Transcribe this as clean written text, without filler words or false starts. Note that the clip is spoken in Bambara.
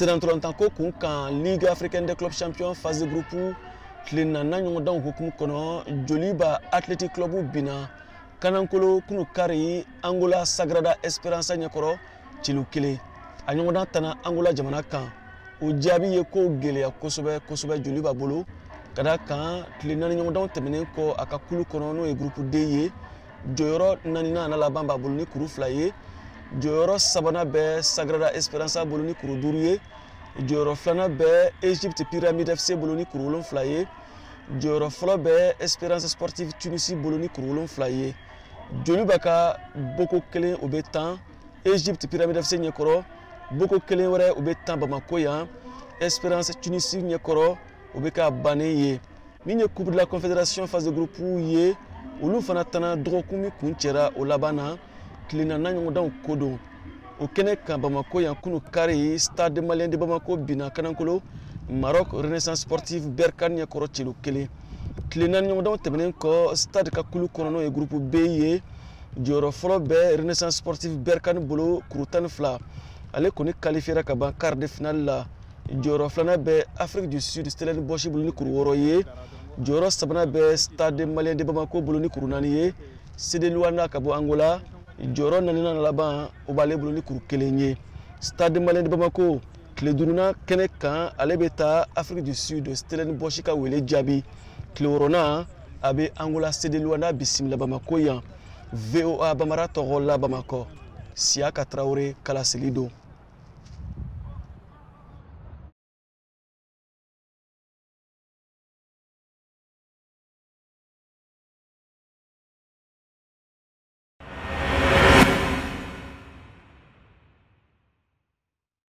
Senatɔlɔntan ko kun kan, Ligue africaine des clubs champions phase de groupe tile naaninan ɲɔgɔndanw hukumu kɔnɔ, Joliba Athletic Club binna Kanankolo kunu kari Angola Sagrada Esperança ɲɛkɔrɔ 1. A ɲɔgɔndan tana Angola jamana kan. O jaabi ye ko gɛlɛya kosɛbɛ kosɛbɛ Joliba bolo, ka da kan tile 4 ɲɔgɔndanw tɛmɛnen kɔ, a ka kulu kɔnɔ, n'o ye groupe D ye, jɔyɔrɔ naaninan n'a laban b'a bolo ni kuru 2 ye. Jɔyɔrɔ sabanan bɛ Sagrada Esperança bolo ni kuru 5 ye. Jɔyɔrɔ filanan bɛ Egypte Pyramide FC bolo ni kuru 7 ye. Jɔyɔrɔ fɔlɔ bɛ Esperance Sportive Tunisie bolo ni kuru 7 ye. Joliba ka boko 1, o bɛ tan Egypte Pyramide FC ɲɛkɔrɔ. Boko 1 wɛrɛ, o bɛ tan Bamako yan Esperance Tunisie ɲɛkɔrɔ, o bɛ ka bannen ye. Min ye Coupe de la Confédération phase de groupe ye, olu fana tana dɔgɔkun min kun cɛra, o laban na tile naaninan ɲɔgɔndanw ko don. O kɛnɛ kan Bamako yan kunu kari, Stade Malien de Bamako binna Kanankolo Maroc Renaissance Sportive Berkane ɲɛkɔrɔ 1. Tile 4 ɲɔgɔndanw tɛmɛnen kɔ, Stade ka kulu kɔnɔ, n'o ye groupe B ye, jɔyɔrɔ fɔlɔ bɛ Renaissance Sportive Berkane bolo, kuru 12. Ale kɔni qualifiera ka ban quart de finale la. Jɔyɔrɔ filanan bɛ Afrique du Sud Stellenbosch bolo ni kuru 6 ye. Jɔyɔrɔ sabanan bɛ Stade Malien de Bamako bolo ni kuru 4 ye. CD Luanda ka bɔ Angola, jɔyɔrɔ naaninan laban, o b'ale bolo ni kuru 1 ye. Stade Malien de Bamako, tile duurunan kɛnɛ kan, ale bɛ taa Afrique du Sud Stellenbosch ka wele jaabi. Tile wɔɔrɔnan, a bɛ Angola CD Luanda bisimila Bamako yan. VOA Bamara tɔgɔ la Bamakɔ, Siyaka Tarawele kalaseli don.